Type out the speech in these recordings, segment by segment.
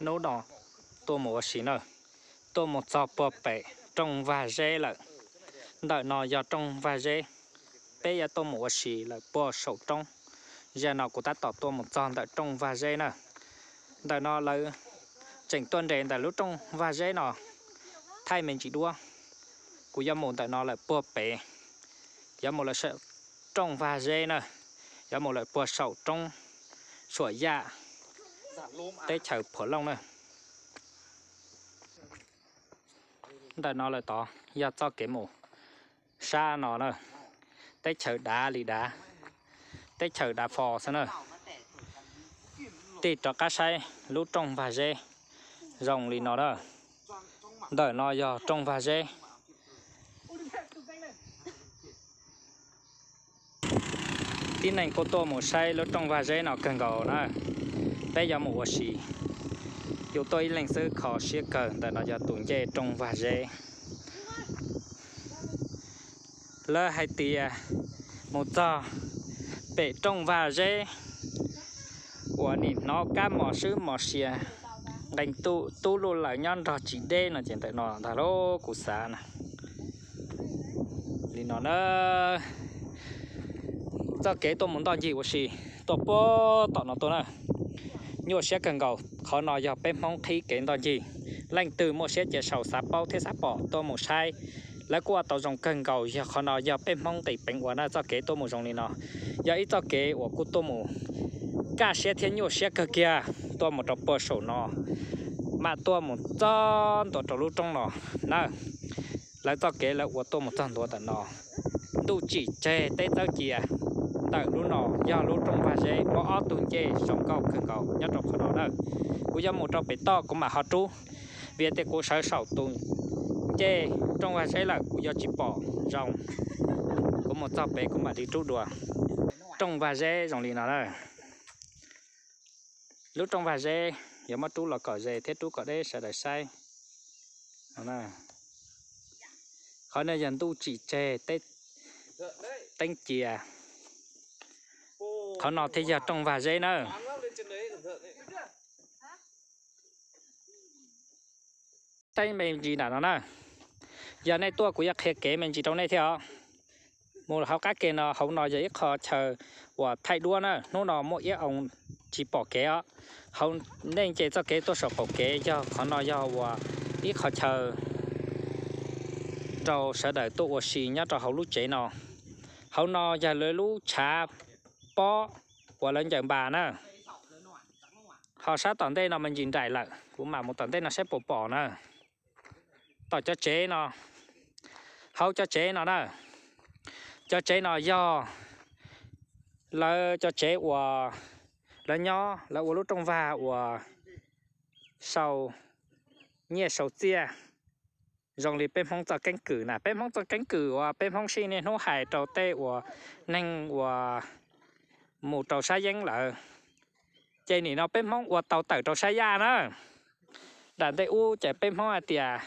Hnub no tuaj mus ua si na, tuaj mus txog puag pem rooj Vag Zeb lawm. Ntawm no yog rooj Vag Zeb, peb yuav tuaj mus ua si lawm puag saum roob. Zaum no kuv tab tom tuaj mus txog ntawm rooj Vag Zeb na. Ntawm no lawv tseem tuaj nres ntawm lub rooj Vag Zeb no thaij me ntsis duab. Kuv yuav mus ntawm no lawm puag pem, yuav mus lawm rooj Vag Zeb na, yuav mus lawm puag saum roob Suam Yaj, teb chaws Phuam Looj na. Ntawm no lawm tod yog txoj kev mus sab no na, teb chaws dav li dav, teb chaws dav fo xwb na. Tig rov qab saib lub rooj Vag Zeb zoo li no na. Ntawm no yog rooj Vag Zeb. Tib neeg kuj tuaj mus saib lub rooj Vag Zeb no kawg nkaus na. Peb yuav mus ua si, yus tuaj ib leeg xwb kho siab kawg. Ntawm no yog tus ncej rooj Vag Zeb. Lawv hais tias mus txog pem rooj Vag Zeb uas nim hnov kab mos swb mos sia, nqee tub luj lawm nyob nrog tsis deb no ces ntawm no ntag lauj kuv xav na. Li no na, txoj kev tuaj mus ntoj ncig ua si tuaj puag tom no tuaj na. Nyuaj siab kawg nkaus, qhov no yog peb Hmoob qhib kev ntoj ncig. Leej twg muaj siab cia sau xav paub thiab xav pom tuaj mus saib, lawv kuj ua tau zoo kawg nkaus. Yog qhov no yog peb Hmoob nqis peev ua na, txoj kev tuaj mus zoo li no yog ib txoj kev uas kuj tuaj mus kaj siab thiab nyuaj siab kawg kiag. Tuaj mus rau puag saum no, mam tuaj mus txog ntua rau lub roob no na. Lawv txoj kev lawv ua tuaj mus txog ntua ntawm no, ntuj tsim tseg teb txawb cia. Ntawm lub no yog lub rooj Vag Zeb, muaj ob tug ncej zoo nkauj kawg nkaus nyob rau qhov no na. Kuv yuav mus rau pem toj kuv mam ho rub, vim tias kuv sawv saum tus ncej rooj Vag Zeb lawm kuv yuav tsis pom zoo. Kuv mus txog pem kuv mam li rub dua. Rooj Vag Zeb zoo li no na. Lub rooj Vag Zeb yuav muab rub los kom ze thiab rub kom deb sawv daws saib. Qhov no yog ntuj tsim tseg teeb cia. Qhov no thiaj yog rooj Vag Zeb na. Teeb me ntsis nram no na. Yog nej tuaj kuv yuav qhia kev me ntsis rau nej thiab os. Mus hauv qab ke no, hauv no yog ib qho chaw uas thaij duab na, hnub no muaj ib oo tsis pom kev os. Hauv nej nce txoj kev tuaj saum qaum kev yog qhov no yog uas ib qho chaw rau sawv daws tuaj ua si nyob rau hauv lub tsev no. Hauv no yog lawv lub tshav pob uas lawv ncaws npas na. Ho sab tom ntej no me ntsis nraim lawm, kuv mam mus tom ntej no saib puas pom na. Tom cov tsev no, hauv cov tsev no na, cov tsev no yog lawv cov tsev uas lawv nyob, lawv ua lub rooj vag uas sau nyiaj sau txiaj, zoo li peb Hmoob txoj keeb kwm na. Peb Hmoob txoj keeb kwm uas peb Hmoob sib niaj hnub hais rau tej uas neeg uas mus rau sab yeeb lawm, ces nim no peb Hmoob ua tau tawm rau sab yaj na. Nram ntej ub ces peb Hmoob hais tias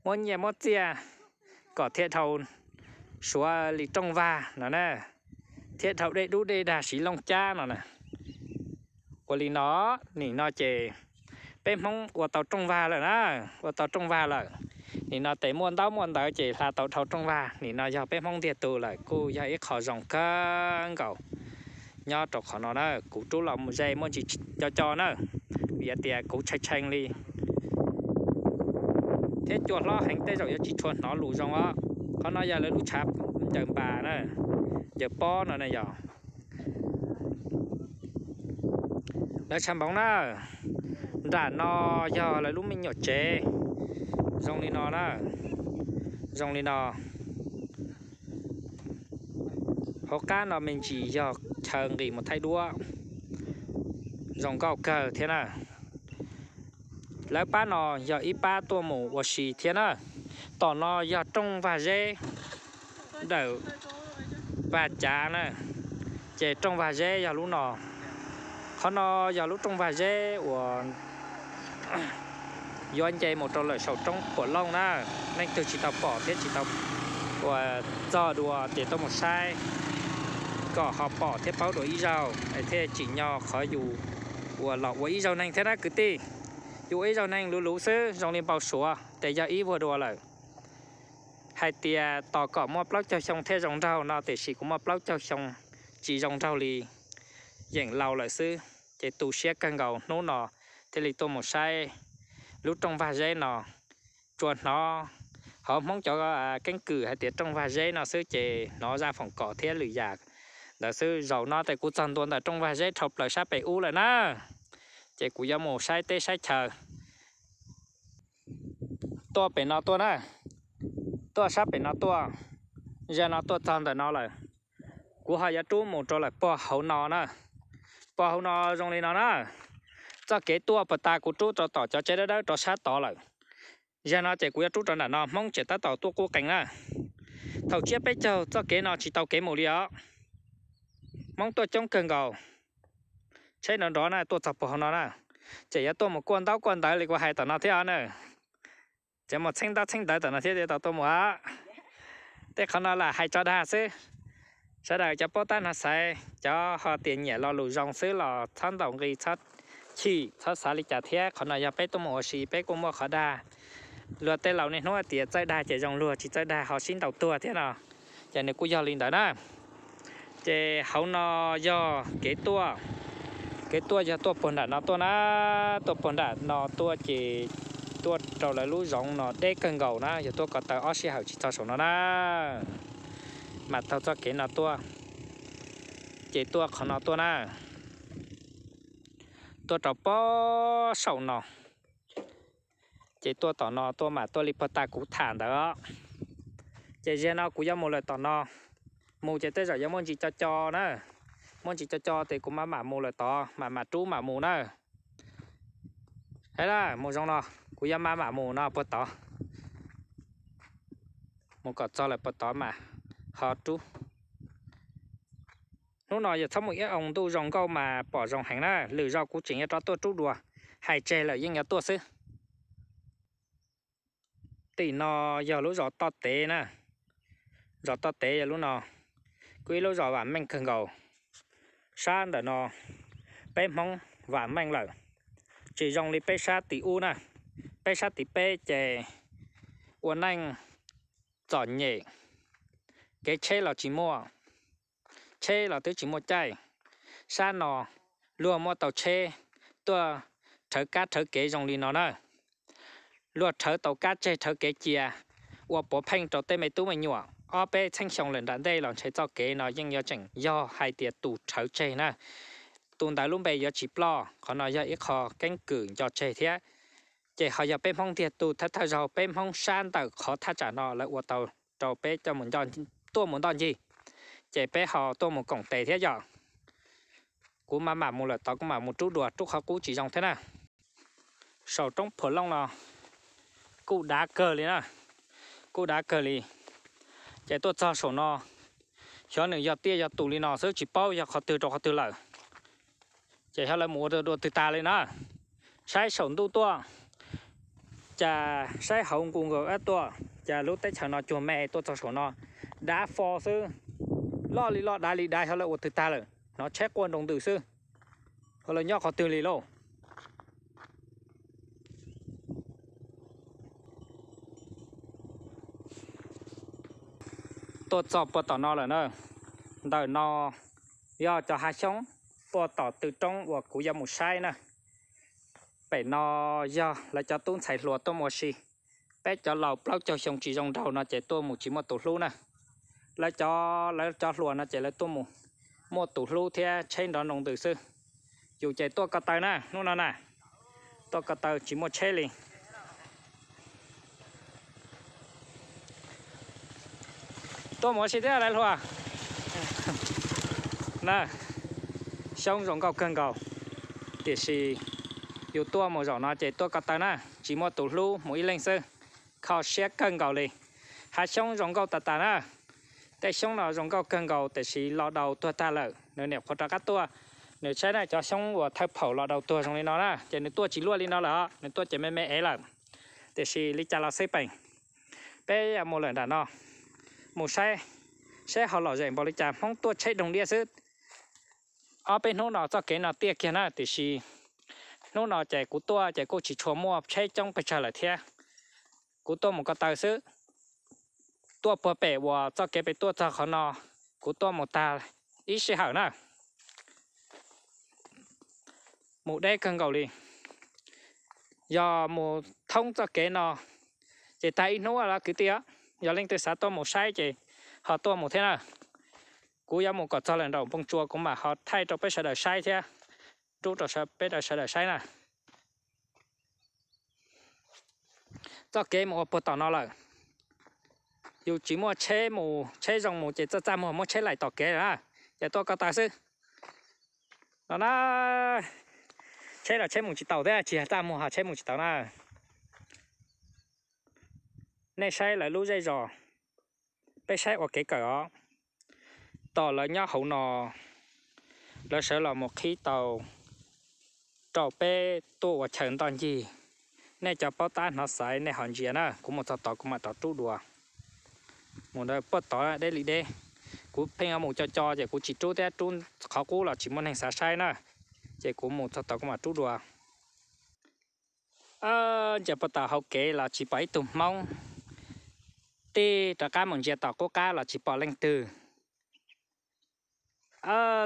muab nyiaj muab txiaj kom thiaj dhau suav li rooj vag no na, thiaj dhau dej dub dej dag siv looj cab no na. Ua li no, nim no ces peb Hmoob ua tau rooj vag lawm na, ua tau rooj vag lawm. Nim no tes muaj ntaub muaj ntawv ces hla tau dhau rooj vag. Nim no yog peb Hmoob ntiag tug lawm, kuj yog ib qho zoo kawg nkaus nyob rau qhov no na. Kuv rub los mus ze muaj ntsis co co na, vim tias kuv tshee tshee li thiab cua hlob heev tej zaum yuav tsis tshua hnov lus zoo os. Qhov no yog lawv lub tshav ncaws npas na, ncaws pob no na yog lawv tshav npoov na. Nram no yog lawv lub me nyuam tsev, zoo li no na, zoo li no. Hauv qab no me ntsis yog chaw nqis mus thaij duab, zoo nkauj kawg thiab na. Lawv pab no yog ib pab tuaj mus ua si thiab na. Tom no yog rooj vag zeb, dawm vag cav na, ces rooj vag zeb yog lub no. Qhov no yog lub rooj vag zeb uas yuav nce mus rau lawm saum roob Phuam Looj na. Leej twg tsis tau pom thiab tsis tau uas txog dua ces tuaj mus saib kom ho pom thiab paub dua ib zaug es thiaj tsim nyog qhov yus uas los ua ib zaug neeg thiab na kwv tij. Yus ib zaug neeg luv luv xwb zoo li npau suav ces yog ib vuag dua lawm. Hais tias tos kom muaj plaub caug xyoo thiaj zoo nraug no tiam sis kuv muaj plaub caug xyoo tsis zoo nraug li, yeem laus lawm xwb. Ces tu siab kawg nkaus hnub no thiaj li tuaj mus saib lub rooj vag zeb no. Tsuas hnov hauv Hmoob cov keeb kwm hais tias rooj vag zeb no xwb ces hnov zaj foom kom thiab lwm yam ntawd xwb. Zaum no ces kuv txog ntua ntawm rooj vag zeb dhau plaws sab pem ub lawm na, ces kuv yuav mus saib teb saib chaw. Tuaj pem no tuaj na, tuaj sab pem no tuaj, zaum no tuaj txog ntawm no lawm. Kuv ho yuav rub mus rau lawm puag hauv no na. Puag hauv no zoo li no na, txoj kev tuaj puag ta kuv rub rau tom cov tsev dawb dawb rau sab tod lawm. Zaum no ces kuv yuav rub rau nram no, Hmoob tseem tab tom tuaj qub qees na. Thaum tsiab peb caug txoj kev no tsis tau kev mus li os. Hmoob tuaj coob kawg nkaus, tsheb nrov nrov na tuaj txog puag hauv no na, ces yuav tuaj mus kuaj ntaub kuaj ntawv li kuv hais tom no thiab os na. Ces mus txheeb ntaub txheeb ntawv tom no thiab tau tuaj mus. Tej qhov no lam hais tso dag xwb. Sawv daws cov paub tab no xaiv, cov ho tias nyiam lo lus zoo xwb los txhob ntaus nqi txhob chim txhob xav li cas thiab. Qhov no yog peb tuaj mus ua si peb kuj muaj qhov dag. Luag tej laus niaj hnub tias txawj dag ces zoo luag, tsis txawj dag ho sib ntaus tuag thiab no, ces nws kuj yog li ntawd na. Ces hauv no yog kev tuaj, kev tuaj yog tuaj puag nram no tuaj na, tuaj puag nram no tuaj ces tuaj rau lawv lub zoov no deb kawg nkaus na, yog tuaj ko taw ob sij hawm tsis txog saum no na, mas taug txoj kev no tuaj, ces tuaj qhov no tuaj na, tuaj rau pob saum no. Ces tuaj tom no tuaj mas tuaj li puag ta kuv tham ntawd. Ces zaum no kuv yuav mus lawm tom no, mus ces tej zaum yuav muaj ntsis co co na, muaj ntsis co co ces kuv mam mam mus lawm tod, mam mam rub mam mus na. Mus zoo no, kuv yuav mam mam mus no puag tod, mus kom txog lawm puag tod mas ho rub. Hnub no yog txhob mus ib oo, ntuj zoo nkauj mas pom zoo heev na, lwm zaus kuv tseem yuav rov tuaj rub dua, hais tseg lawm yeej yuav tuaj xwb. Tim no yog lub zos Toj Tev na, zos Toj Tev yog lub no, kuj ib lub zos vam meej kawg nkaus. Sab ntawm no peb Hmoob vam meej lawm, tsis zoo li peb sab tim ub na. Peb sab tim peb ces ua neej txom nyem, kev tsheb los tsis muaj, tsheb los twb tsis muaj caij. Sab no luag muaj tau tsheb tuaj rhawv kab rhawv kev zoo li no na. Luag rhawv tau kab tseg rhawv kev cia, ua puav pheej rau tej me tub me nyuam. Ob peb txheeb xyoo lawm nram ntej los ntshe txoj kev no yeej yuav tseem yog hais tias tus rhawv tseg na, tus ntawd lub npe yuav tsis ploj. Qhov no yog ib qho keeb kwm nco tseg thiab. Ces ho yog peb Hmoob ntiag tug thawj thawj zaug peb Hmoob sab ntawm qhov thaj tsam no lawv ua tau rau peb coj tuaj mus ntoj ncig, ces peb ho tuaj mus koom tes thiab yom. Kuv mam mam mus lawm tod kuv mam mus rub dua, rub qhov qub tsis zoo thiab na. Saum roob Phuam Looj no kuj dav kawg li na, kuj dav kawg li. Ces tuaj txog saum no, xyov nws yog tiaj yog tus li no xwb tsis paub yog qhov twg rau qhov twg lawm. Ces xyov lawv mus ua dua twg tag li na. Saib saum ntuj tuaj, cas saib hauv nku nkaus ab tuaj, cas lub teb chaws no cuag me tuaj txog saum no, dav fo xwb. Loj li loj dav li dav xyov lawv ua twg tag lawm, hnov tsheb quaj nroo ntws xwb. Xyov lawv nyob qhov twg li lauj. Tuaj txog puag tom no lawm na. Ntawm no yog cov hav xyoob puag tom tw roob uas kuv yuav mus saib na. Pem no yog lawv cov tub ntxhais hluas tuaj mus ua si. Peb cov laus plaub caug xyoo tsis zoo nraug no ces tuaj mus tsis muaj tus hlub na. Lawv cov, lawv cov hluas no ces lawv tuaj mus muaj tus hlub thiab tsheb nrov nroo ntws xwb. Yus ces tuaj ko taw na, hnub no na, tuaj ko taw tsis muaj tsheb li. Tuaj mus ua si thiab lawv hluas na. Xyoob zoo nkauj kawg nkaus, tiam sis yus tuaj mus zaum no ces tuaj ko taw na, tsis muaj tus hlub, mus ib leeg xwb. Kho siab kawg nkaus li. Hav xyoob zoo nkauj tas tas na. Tej xyoob no zoo nkauj kawg nkaus tiam sis los daus tuag tag lawm, nws niam qhuav rov qab tuaj. Nws saib na, cov xyoob uas thawj phaum los daus tuag zoo li no na, ces nws tuaj tsis luaj li no lawm, nws tuaj ces me me ev lawm. Tiam sis li cas los xij peem, peb mus lawm nram no, mus saib seb ho lom zem npaum li cas. Hmoob tuaj tsheb doog diaj xwb. Ob peb hnub no txoj kev no tiaj kiag na, tiam sis Hnub no ces kuv tuaj ces kuj tsis tshua muaj tsheb coob pes tsawg lawm thiab. Kuv tuaj mus ko taw xwb. Tuaj puag pem uas txoj kev pem tuaj txog qhov no, kuv tuaj mus tag ib sij hawm na. Mus deb kawg nkaus li. Yog mus thoob txoj kev no ces tag ib hnub lawm kwv tij. Yog leej twg xav tuaj mus saib ces ho tuaj mus thiab na. Kuv yuav mus kom txog lawm nraum npoo tsua kuv mam ho thaij rau peb sawv daws saib thiab, rub rau peb sawv daws saib na. Txoj kev mus ua puag tom no lawm. Yus tsis muaj tsheb mus, tsheb zoo mus ces txaj txaj muag muab tsheb laim tom kev na, ces tuaj ko taw xwb. No na, tsheb los tsheb mus tsis taus thiab, tsis yog txaj muag ho tsheb mus tsis taus na. Nej saib lawv lub zej zos, peb saib ua kev kawm os. Tom lawv nyob hauv no, lawv sawv los mus qhib tau rau peb tuaj ua chaw ntoj ncig. Nej cov paub tab hnov xaiv nej ho ntsia na, kuv mus txog tod kuv mam rov rub dua. Mus ntawd puag tod deb li deb. Kuv pheej yuav mus co co ces kuv tsis rub thiab, rub qhov qub los tsis muaj neeg xav saib na, ces kuv mus txog tod kuv mam rub dua. Ntsia puag tom hauv kev los tsis pom ib tug Hmoob. Tib rov qab mus ntsia tom qub qab los tsis pom leej twg.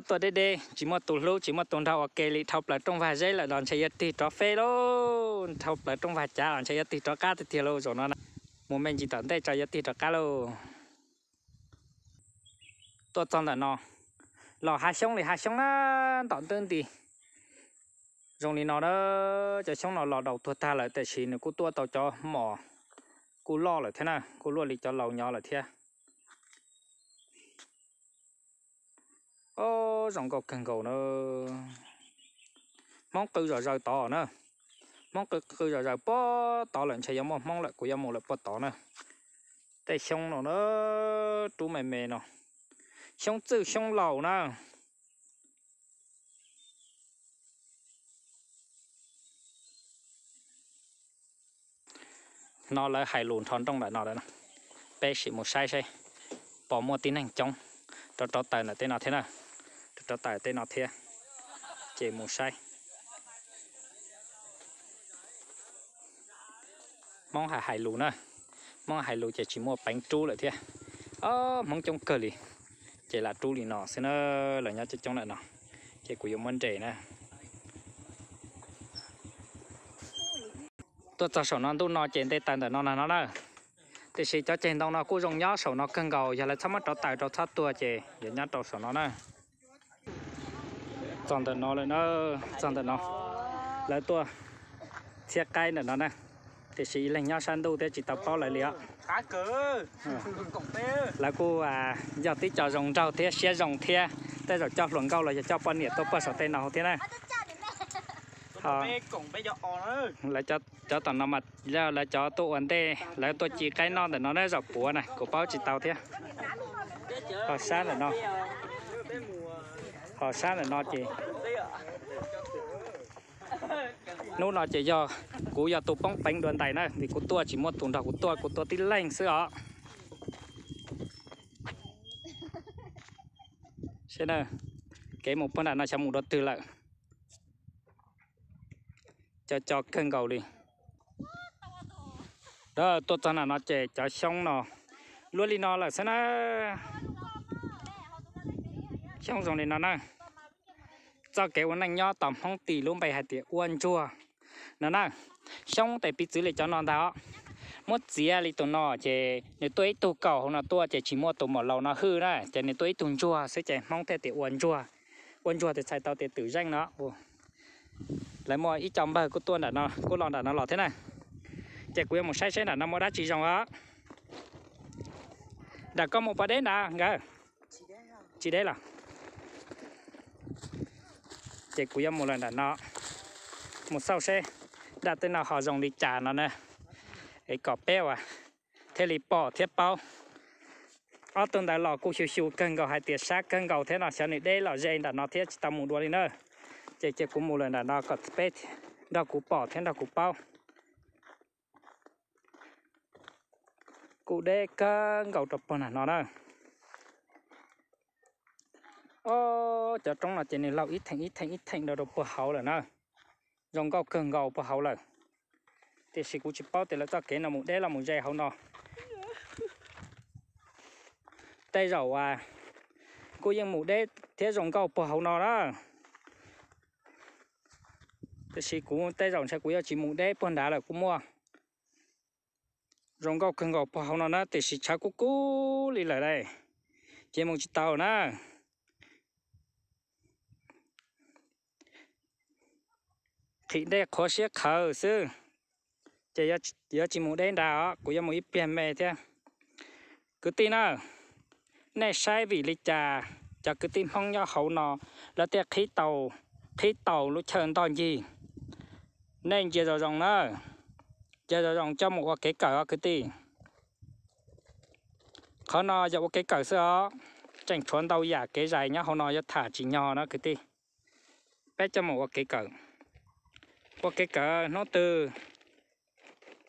Tuaj deb deb tsis muaj tus hlub tsis muaj tus nrog ua ke li, dhau plaws rooj vag zeb lawm los ntshe yuav tig rov feb lauj, dhau plaws rooj vag cav los ntshe yuav tig rov qab tiag tiag lauj zaum no. Mus me ntsis tom ntej tso yuav tig rov qab lauj. Tuaj txog ntawm no los hav xyoob li hav xyoob na, ntom ntub nti. Zoo li no na, cov xyoob no los daus tuag tag lawm tiam sis nws kuj tuaj tau cov mos kuj loj lawm thiab na, kuj luaj li cov laus nyob lawm thiab. Zoo nkauj kawg nkaus na. Hmoob qw zom zaws tod na. Hmoob qw qw zom zaws puag tod lawm, ntshe yuav muaj Hmoob lawm, kuv yuav mus lawm puag tod na. Tej xyoob no na, rub me me no, xyoob txwj xyoob laus na. No lawv hais lus nrho nrooj ntawm no lawm, peb sim mus saib saib pom muaj tib neeg coob rov rov taws ntawm tej no thiab na, rov rov taws tej no thiab, ces mus saib. Hmoob hais hais lus na, Hmoob hais lus ces tsis muaj peev rub lawm thiab. Ob, Hmoob coob kawg li, ces lam rub li no xwb na, lawv nyob coob coob ntawm no, ces kuv yuav muab nres na. Tuaj txog saum no ntuj no ces nte taws ntawm no na no na. Tiam sis cov ceg ntoo no kuj zoo nyob saum no kawg nkaus, yog lawv txhob muab rov taws rau txhob tuag ces yuav nyob rau saum no na. Txog ntawm no lawm na, txog ntawm no, lawv tuaj txhiab qaib ntawm no na, tiam sis ib leeg nyob sab ntuj thiab tsis tau paub lawv li os. Lawv kuj yog tib co zoo nraug thiab siab zoo thiab, tej zaum coj hluas nkauj los yog coj poj niam tuaj puag saum tej no thiab na. Lawv cov tom no mas lawv cov tuaj ua ntej, lawv tuaj ci qaib noj ntawm no na, zaum puav na kuv paub tsis tau thiab. Ho sab ntawm no, ho sab ntawm no ces hnub no ces yog kuv yog tus poob peev dua ntais na, vim kuv tuaj tsis muaj tus nrog kuv tuaj, kuv tuaj tib leeg xwb os. Seb na, kev mus puag nram no xyov mus dua twg lawm. Co co kawg nkaus li. Tuaj txog nram no ces cov xyoob no luaj li no lawm xwb na. Xyoob zoo li no na. Txoj kev ua neej nyob tau Hmoob tis lub npe hais tias ua ntsuag no na. Xyoob tes piv txwv li cov no ntag os. Muab txiav li tus no ces nws tuaj ib tug kaum hauv no tuaj ces tsis muaj tus maum laus no hwj na, ces nws tuaj ib tug ntsuag xwb ces Hmoob thiaj tias ua ntsuag. Ua ntsuag tes txhais tau tias twm zeej no. Lawv muaj ib co npawg kuj tuaj nram no, kuj los nram no los thiab na. Ces kuv yuav mus saib seb nram no muaj dab tsi zoo os. Nram koj mus puas deb nrad nkawd? Tsis deb los. Ces kuv yuav mus lawm nram no, mus xauj seb dab tej no ho zoo li cas no na, es kom peb uas thiaj li pom thiab paub. Ob tug ntawd los kuj xyu xyu kawg nkaus hais tias sab kawg nkaus thiab no, xyov nws deb los ze nram no thiab tsis tau mus dua li na. Ces cia kuv mus lawm nram no kom peb nrog kuv pom thiab nrog kuv paub. Kuj deb kawg nkaus rau puag nram no na. Ob, cov roob no ces nws laug ib theem ib theem ib theem rau rau puag hauv lawm na. zoo nkauj kawg nkaus puag hauv lawm. Tiam sis kuv tsis paub tias lawv txoj kev no mus deb los mus ze hauv no. Tej zaum kuj yeej mus deb thiab zoo nkauj puag hauv no na. Tiam sis kuv tej zaum ntshe kuv yuav tsis mus deb puag nrad lawm, kuj muaj zoo nkauj kawg nkaus puag hauv no na, tiam sis tshav kub kub li lawm, ces mus tsis tau na. Qhim dej qhuav siab khawv xwb, ces yuav tsis mus deb nrad os, kuv yuav mus ib pliag me thiab. Kwv tij na, nej saib vim li cas cov kwv tij Hmoob nyob hauv no lawv thiaj qhib tau lub chaw ntoj ncig. Nej ntsia zoo zoo na, ntsia zoo zoo coj mus ua kev kawm os kwv tij. Qhov no yog ua kev kawm xwb os, tseem tshuav ntau yam kev zais nyob hauv no yuav tham tsis nyog na kwv tij. Peb coj mus ua kev kawm, ua kev kawm hnub twg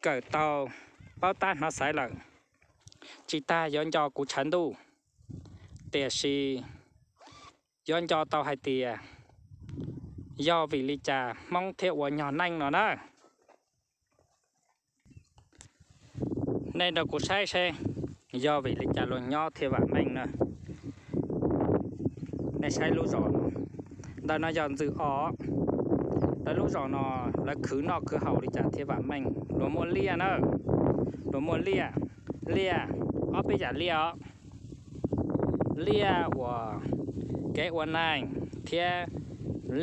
kawm tau paub tab hnov xaiv lawm, tsis tas yuav nco kuv tshav ntuj, tiam sis yuav nco tau hais tias yog vim li cas Hmoob thiaj ua nyog neej no na. Nej nrog kuv saib seb yog vim li cas luag nyob thiaj vam meej na. Nej saib lub zos no, ntawm no yog Ntxwj Os. Lawv lub zos no lawv khwv noj khwv haus li cas thiaj vam meej? Luag muaj liaj na, luag muaj liaj, liaj, ob peb yam liaj os. Liaj uas kev ua neej thiab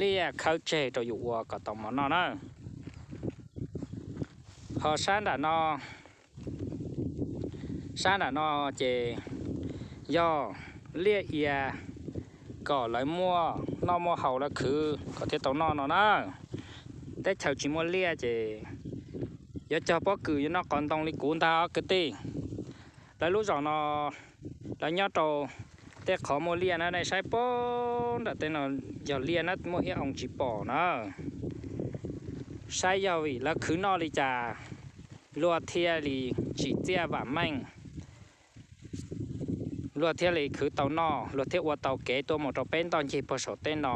liaj khawb tseg rau yus ua kom tau mov noj na. Ho sab nram no, sab nram no ces yog liaj ia kom lawv muaj noj muaj haus lawv khwv kom thiaj tau noj no na. Teb chaws tsis muaj liaj ces yuav cog pob kws yuav noj qos ntoo li kuv ntag os kwv tij. Lawv lub zos no lawv nyob rau tej qhov muaj liaj na, nej saib puag nram tej no yog liaj na, muaj ib oo tsis pom na. Saib yog vim lawv khwv noj li cas luag thiaj li tsim txiaj vam meej, luag thiaj li khwv tau noj, luag thiaj ua tau kev tuaj mus rau peb ntoj ncig puag saum teb no,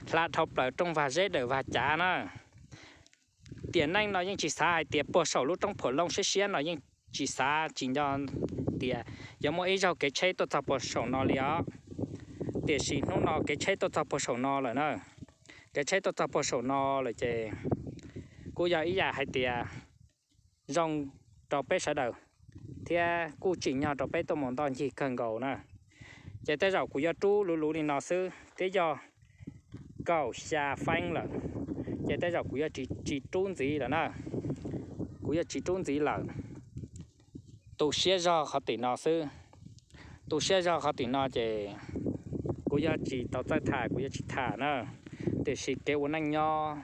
hla dhau plaws rooj vag zeb dawm vag cav na. Tiam neej no yeej tsis xav hais tias puag saum lub roob Phuam Looj siab siab no yeej tsis xav tsis nco tias yuav muaj ib zaug kev tsheb tuaj txog puag saum no li os. Tiam sis hnub no kev tsheb tuaj txog puag saum no lawm na. Kev tsheb tuaj txog puag saum no lawm ces kuj yog ib yam hais tias zoo rau peb sawv daws thiab kuj tsim nyog rau peb tuaj mus ntoj ncig kawg nkaus na. Ces tej zaum kuv yuav rub luv luv li no xwb thiab yog kaum xya feeb lawm, ces tej zaum kuv yuav tsis rub ntxiv lawm na. Kuv yuav tsis rub ntxiv lawm. Tu siab zog qhov tim no xwb. Tu siab zog qhov tim no ces kuv yuav tsis tau txawj tham, kuv yuav tsis tham na. Tiam sis kev ua neej nyob,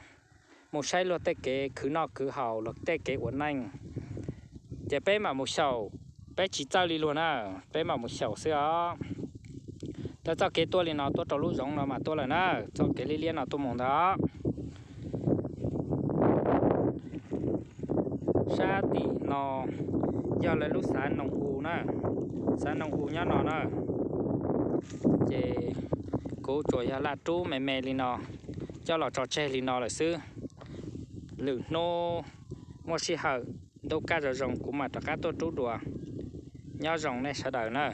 mus saib luag tej kev khwv noj khwv haus, luag tej kev ua neej, ces peb mam mus xyaum, peb tsis txawj li luag na, peb mam mus xyaum xwb os. Lawv txoj kev tuaj li no tuaj rau lub zoov no mas tuaj lawm na, txoj kev liab liab no tuaj mus ntawd. Sab tim no yog lawv lub xav Noo U na, xav Noo U nyob no na. Ces kuv tsuas yog laj rub me me li no coj los tso tseg li no lawm xwb. Lwm hnub muaj sij hawm ntuj kaj zoo zoo kuv mam rov qab tuaj rub dua. Nyob zoo nej sawv daws na.